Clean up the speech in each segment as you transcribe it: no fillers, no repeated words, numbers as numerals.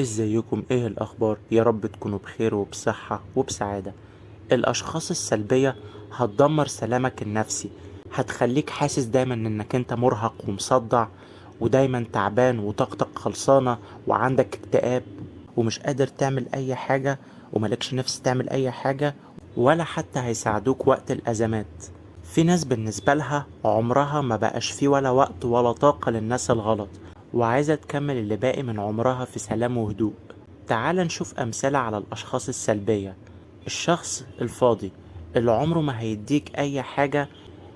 ازيكم؟ ايه الاخبار؟ يا رب تكونوا بخير وبصحة وبسعادة. الاشخاص السلبية هتدمر سلامك النفسي، هتخليك حاسس دايما انك انت مرهق ومصدع ودايما تعبان وطاقتك خلصانة وعندك اكتئاب ومش قادر تعمل اي حاجة وملكش نفس تعمل اي حاجة، ولا حتى هيساعدوك وقت الازمات. في ناس بالنسبة لها عمرها ما بقاش فيه ولا وقت ولا طاقة للناس الغلط، وعايزة تكمل اللي باقي من عمرها في سلام وهدوء. تعال نشوف أمثلة على الأشخاص السلبية. الشخص الفاضي اللي عمره ما هيديك أي حاجة،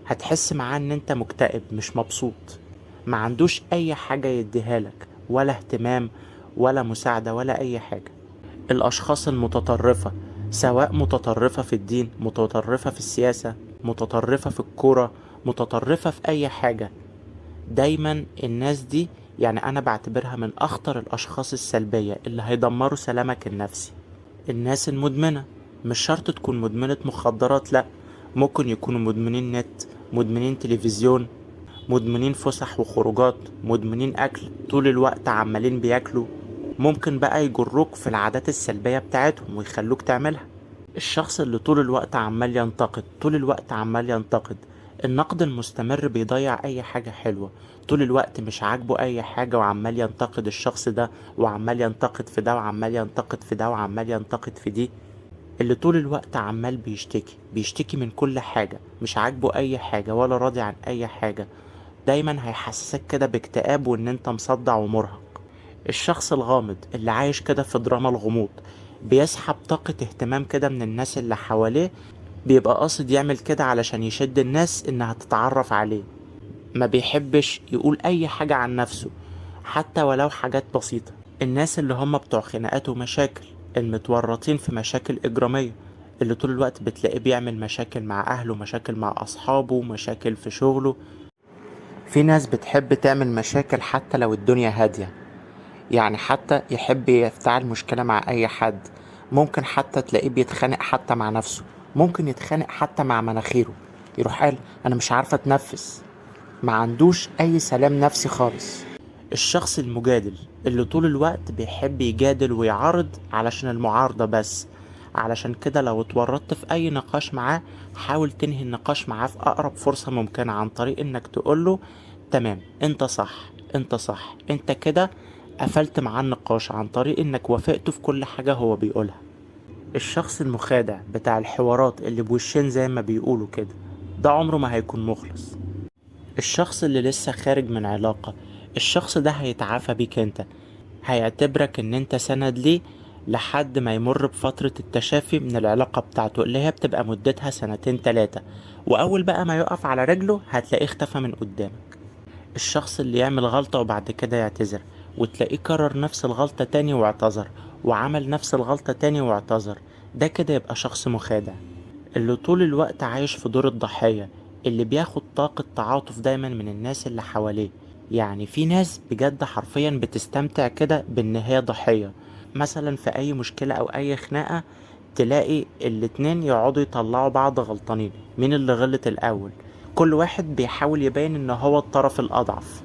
هتحس معاه إن أنت مكتئب مش مبسوط، ما عندوش أي حاجة يديها لك، ولا اهتمام ولا مساعدة ولا أي حاجة. الأشخاص المتطرفة، سواء متطرفة في الدين، متطرفة في السياسة، متطرفة في الكورة، متطرفة في أي حاجة، دايما الناس دي أنا بعتبرها من أخطر الأشخاص السلبية اللي هيدمروا سلامك النفسي. الناس المدمنة، مش شرط تكون مدمنة مخدرات، لأ، ممكن يكونوا مدمنين نت، مدمنين تلفزيون، مدمنين فسح وخروجات، مدمنين أكل، طول الوقت عمالين بياكلوا. ممكن بقى يجروك في العادات السلبية بتاعتهم ويخلوك تعملها. الشخص اللي طول الوقت عمال ينتقد، طول الوقت عمال ينتقد، النقد المستمر بيضيع أي حاجة حلوة. طول الوقت مش عاجبه أي حاجة وعمال ينتقد الشخص ده، وعمال ينتقد في ده، وعمال ينتقد في ده، وعمال ينتقد في دي. اللي طول الوقت عمال بيشتكي، بيشتكي من كل حاجة، مش عاجبه أي حاجة ولا راضي عن أي حاجة، دايما هيحسسك كده باكتئاب وإن أنت مصدع ومرهق. الشخص الغامض اللي عايش كده في دراما الغموض، بيسحب طاقة اهتمام كده من الناس اللي حواليه، بيبقى قاصد يعمل كده علشان يشد الناس انها تتعرف عليه. ما بيحبش يقول اي حاجة عن نفسه حتى ولو حاجات بسيطة. الناس اللي هم بتوع خناقات ومشاكل، المتورطين في مشاكل اجرامية، اللي طول الوقت بتلاقيه بيعمل مشاكل مع اهله، مشاكل مع اصحابه، مشاكل في شغله. في ناس بتحب تعمل مشاكل حتى لو الدنيا هادية، حتى يحب يفتعل مشكلة مع أي حد. ممكن حتى تلاقيه بيتخانق حتى مع نفسه، ممكن يتخانق حتى مع مناخيره، يروح قال أنا مش عارفة أتنفس، ما عندوش أي سلام نفسي خالص. الشخص المجادل اللي طول الوقت بيحب يجادل ويعارض علشان المعارضة بس، علشان كده لو اتورطت في أي نقاش معاه حاول تنهي النقاش معاه في أقرب فرصة ممكنة، عن طريق إنك تقوله تمام أنت صح، أنت صح، أنت كده قفلت معاه النقاش عن طريق إنك وافقته في كل حاجة هو بيقولها. الشخص المخادع بتاع الحوارات اللي بوشين زي ما بيقولوا كده، ده عمره ما هيكون مخلص. الشخص اللي لسه خارج من علاقة، الشخص ده هيتعافى بيك انت، هيعتبرك ان انت سند ليه لحد ما يمر بفترة التشافي من العلاقة بتاعته اللي هي بتبقى مدتها سنتين تلاتة، وأول بقى ما يقف على رجله هتلاقيه اختفى من قدامك. الشخص اللي يعمل غلطة وبعد كده يعتذر، وتلاقيه كرر نفس الغلطة تاني واعتذر، وعمل نفس الغلطة تاني واعتذر، ده كده يبقى شخص مخادع. اللي طول الوقت عايش في دور الضحية، اللي بياخد طاقة تعاطف دايما من الناس اللي حواليه. في ناس بجد حرفيا بتستمتع كده بان هي ضحية، مثلا في اي مشكلة او اي خناقة تلاقي الاتنين يقعدوا يطلعوا بعض غلطانين، مين اللي غلط الاول، كل واحد بيحاول يبين ان هو الطرف الاضعف،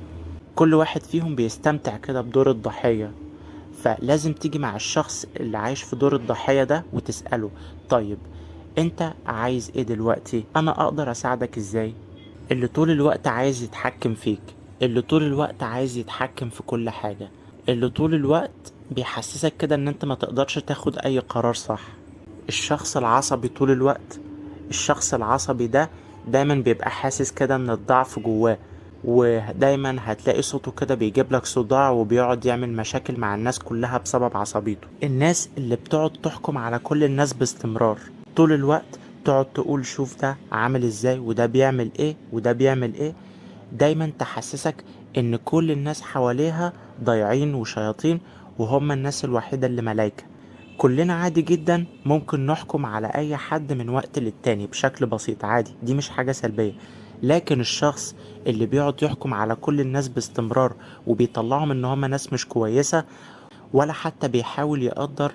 كل واحد فيهم بيستمتع كده بدور الضحية. فلازم تيجي مع الشخص اللي عايش في دور الضحية ده وتسأله طيب انت عايز ايه دلوقتي، انا اقدر اساعدك ازاي. اللي طول الوقت عايز يتحكم فيك، اللي طول الوقت عايز يتحكم في كل حاجة، اللي طول الوقت بيحسسك كده ان انت ما تقدرش تاخد اي قرار صح. الشخص العصبي طول الوقت، الشخص العصبي ده دايما بيبقى حاسس كده ان الضعف جواه، ودايما هتلاقي صوته كده بيجيب لك صداع وبيقعد يعمل مشاكل مع الناس كلها بسبب عصبيته. الناس اللي بتقعد تحكم على كل الناس باستمرار، طول الوقت تقعد تقول شوف ده عامل ازاي وده بيعمل ايه وده بيعمل ايه، دايما تحسسك ان كل الناس حواليها ضايعين وشياطين وهم الناس الوحيدة اللي ملايكة. كلنا عادي جدا ممكن نحكم على اي حد من وقت للتاني بشكل بسيط عادي، دي مش حاجة سلبية. لكن الشخص اللي بيقعد يحكم على كل الناس باستمرار وبيطلعهم ان هم ناس مش كويسة ولا حتى بيحاول يقدر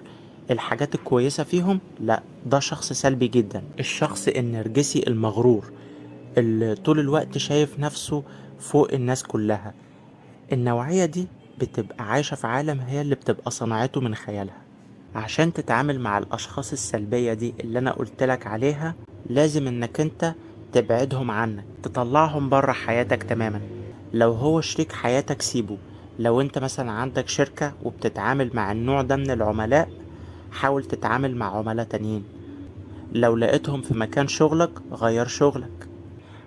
الحاجات الكويسة فيهم، لا ده شخص سلبي جدا. الشخص النرجسي المغرور اللي طول الوقت شايف نفسه فوق الناس كلها، النوعية دي بتبقى عايشة في عالم هي اللي بتبقى صنعته من خيالها. عشان تتعامل مع الأشخاص السلبية دي اللي أنا قلتلك عليها، لازم إنك أنت تبعدهم عنك، تطلعهم برا حياتك تماما. لو هو شريك حياتك سيبه. لو أنت مثلا عندك شركة وبتتعامل مع النوع ده من العملاء، حاول تتعامل مع عملاء تانيين. لو لقيتهم في مكان شغلك غير شغلك.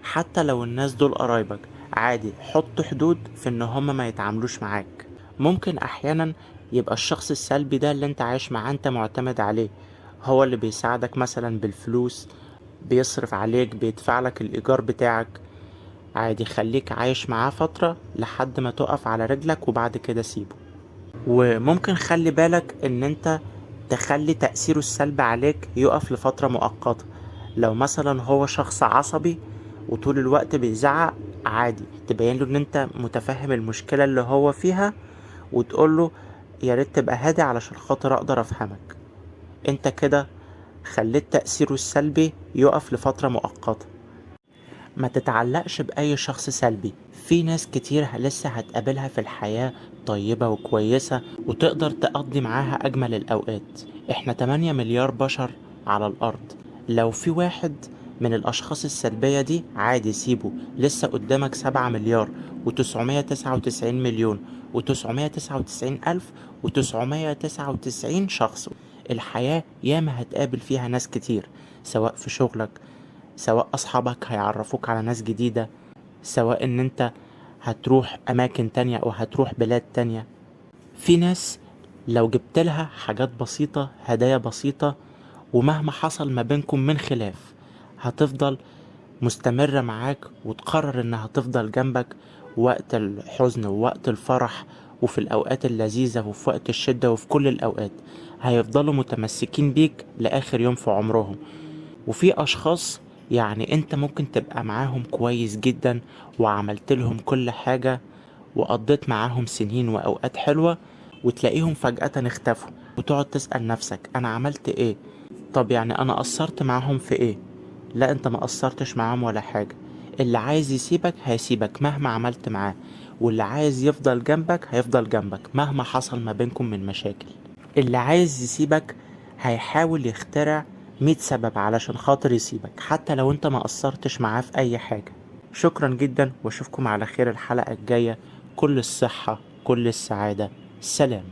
حتى لو الناس دول قرايبك عادي، حط حدود في ان هما ما يتعاملوش معاك. ممكن احيانا يبقى الشخص السلبي ده اللي انت عايش معاه انت معتمد عليه، هو اللي بيساعدك مثلا بالفلوس، بيصرف عليك، بيدفع لك الايجار بتاعك. عادي خليك عايش معاه فترة لحد ما تقف على رجلك وبعد كده سيبه. وممكن خلي بالك ان انت تخلي تأثيره السلبي عليك يقف لفترة مؤقتة. لو مثلا هو شخص عصبي وطول الوقت بيزعق، عادي تبين له ان انت متفهم المشكلة اللي هو فيها، وتقول له يا ريت تبقى هادي علشان خاطر اقدر افهمك. انت كده خليت تأثيره السلبي يقف لفترة مؤقتة. ما تتعلقش بأي شخص سلبي، في ناس كتير لسه هتقابلها في الحياة طيبة وكويسة وتقدر تقضي معاها أجمل الأوقات. احنا 8 مليار بشر على الأرض، لو في واحد من الأشخاص السلبية دي عادي سيبه، لسه قدامك 7 مليار و999 مليون و999 ألف و999 شخص. الحياة ياما هتقابل فيها ناس كتير، سواء في شغلك، سواء أصحابك هيعرفوك على ناس جديدة، سواء إن أنت هتروح أماكن تانية أو هتروح بلاد تانية. في ناس لو جبت لها حاجات بسيطة، هدايا بسيطة، ومهما حصل ما بينكم من خلاف هتفضل مستمرة معاك وتقرر إنها تفضل جنبك وقت الحزن ووقت الفرح وفي الأوقات اللذيذة وفي وقت الشدة وفي كل الأوقات، هيفضلوا متمسكين بيك لآخر يوم في عمرهم. وفي أشخاص أنت ممكن تبقى معاهم كويس جدا وعملت لهم كل حاجة وقضيت معاهم سنين وأوقات حلوة، وتلاقيهم فجأة اختفوا، وتقعد تسأل نفسك أنا عملت إيه؟ طب أنا قصرت معاهم في إيه؟ لا، أنت ما قصرتش معاهم ولا حاجة. اللي عايز يسيبك هيسيبك مهما عملت معاه، واللي عايز يفضل جنبك هيفضل جنبك مهما حصل ما بينكم من مشاكل. اللي عايز يسيبك هيحاول يخترع 100 سبب علشان خاطر يسيبك، حتى لو انت ما قصرتش معاه في اي حاجة. شكرا جدا، واشوفكم على خير الحلقة الجاية. كل الصحة، كل السعادة، سلام.